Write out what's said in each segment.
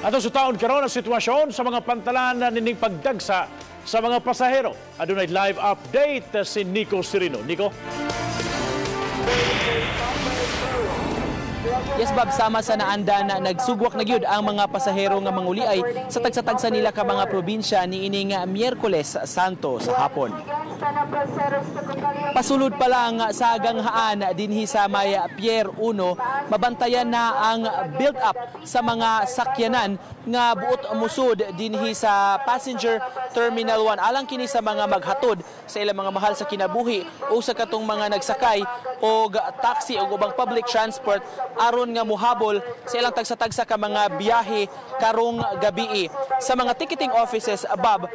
Ato sa taon karon ang sitwasyon sa mga pantalan na nining pagdagsa sa mga pasahero. Adunay live update si Nico Sirino. Nico? Yes, Bob, sama sa naanda na nagsugwak na gyud ang mga pasahero nga manguliay sa tagsa-tagsa nila ka mga probinsya niining Miyerkules Santo sa hapon. Pasulod pa lang sa ganghaan dinhi sa may Pier 1, mabantayan na ang build-up sa mga sakyanan nga buot musud dinhi sa Passenger Terminal 1. Alang kini sa mga maghatod sa ilang mga mahal sa kinabuhi o sa katong mga nagsakay og taxi o ubang public transport aron nga muhabol sa ilang tagsa-tagsa ka mga biyahe karong gabii. Sa mga ticketing offices, above,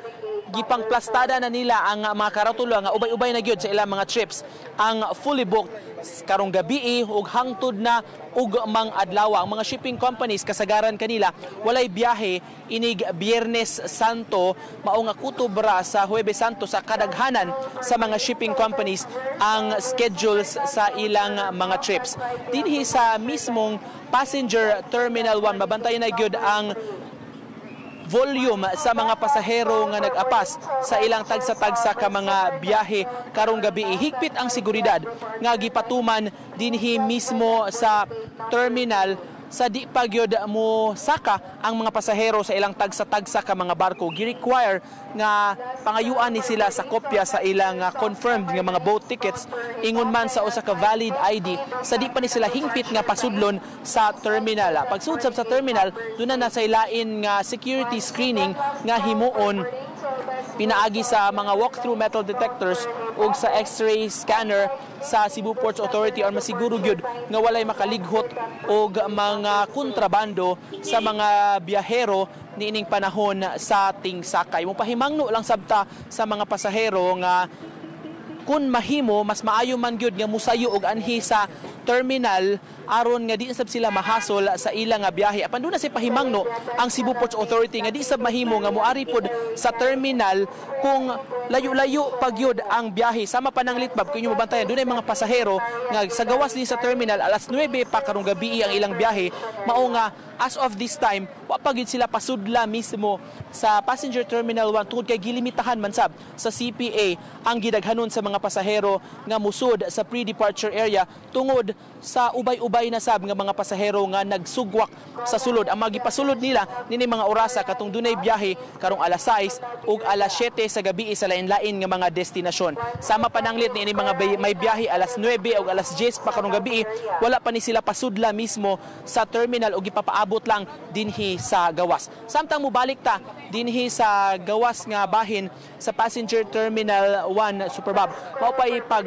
gipangplastada na nila ang mga karatula nga ubay-ubay na gyud sa ilang mga trips ang fully booked karong gabii ug hangtod na ug mang adlaw. Ang mga shipping companies, kasagaran kanila walay biyahe inig Biyernes Santo, mao nga kutob ra sa Huwebes Santo sa kadaghanan sa mga shipping companies ang schedules sa ilang mga trips. Dinhi sa mismong Passenger Terminal 1, mabantayan na gyud ang volume sa mga pasahero nga nag-apas sa ilang tagsa-tagsa ka mga biyahe karong gabi. Higpit ang seguridad nga gipatuman dinhi mismo sa terminal sa di pa gyud mo saka ang mga pasahero sa ilang tagsa-tagsa ka mga barko. Gi-require nga pangayuan ni sila sa kopya sa ilang confirmed nga mga boat tickets ingon man sa usa ka valid ID sa di pa ni sila hingpit nga pasudlon sa terminal. Pagsud sab sa terminal, duna na sa ilain nga security screening nga himuon pinaagi sa mga walk-through metal detectors ug sa X-ray scanner sa Cebu Ports Authority aron masiguro gyud nga walay makalighot og mga kontrabando sa mga biyahero niining panahon sa tingsakay. Mopahimangno lang sabta sa mga pasahero nga kung mahimo, mas maayo man gyud nga musayo og anhi sa terminal aron nga di sab sila mahasol sa ilang nga biyahe. Apan duna say pahimangno ang Cebu Ports Authority nga di sab mahimo nga moari pod sa terminal kung layo-layo pa gyud ang biyahe. Sama pa nang litbab, kung inyo mabantayan, dunay mga pasahero nga sa gawas din sa terminal alas 9 pa karong gabi ang ilang biyahe, mao nga as of this time wa pa gyud sila pasudla mismo sa Passenger Terminal 1 tungod kay gilimitahan man sab sa CPA ang gidaghanon sa mga pasahero nga musud sa pre-departure area tungod sa ubay-ubay na sab nga mga pasahero nga nagsugwak sa sulod. Ang magipasulod nila nini mga orasa katong dunay biyahe karong alas 6 ug alas 7 sa gabi sa lain-lain nga mga destinasyon. Sama pananglit niini mga may biyahe alas 9 ug alas 10 pa karong gabi, wala pa ni sila pasudla mismo sa terminal ug gipapaabot lang dinhi sa gawas. Samtang mobalik ta dinhi sa gawas nga bahin sa Passenger Terminal 1, Superbob, mao pay pag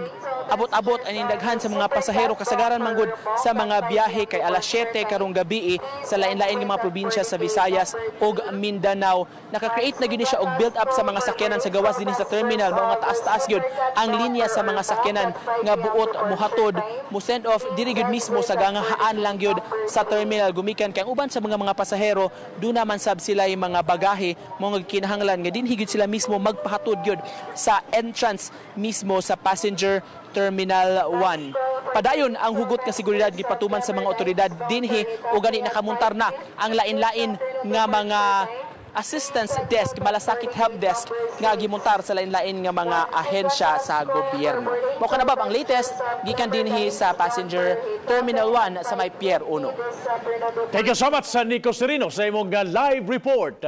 abot-abot aning daghan sa mga pasahero, kasagaran manggod sa mga biyahe kay alas 7 karong gabi sa lain-lain nga mga probinsya sa Visayas ug Mindanao. Naka-create na gyud ni siya og build up sa mga sakyanan sa gawas dinhi sa terminal, mao nga taas-taas gyud ang linya sa mga sakyanan nga buot mohatod, mo send off diri gyud mismo sa gangahaan lang gyud sa terminal, gumikan kay ang uban sa mga pasahero duna man sab sila mga bagahe, mao nga kinahanglan nga dinhi gyud sila mismo magpahatod gyud sa entrance mismo sa Passenger Terminal 1. Padayon ang hugot nga seguridad gipatuman sa mga otoridad dinhi o gani nakamuntar na ang lain-lain nga mga assistance desk, malasakit help desk nga gimuntar sa lain-lain nga mga ahensya sa gobyerno. Mao kana, Bob, ang latest gikan dinhi sa Passenger Terminal 1 sa may Pier 1. Thank you so much sa Nico Serino sa imong live report.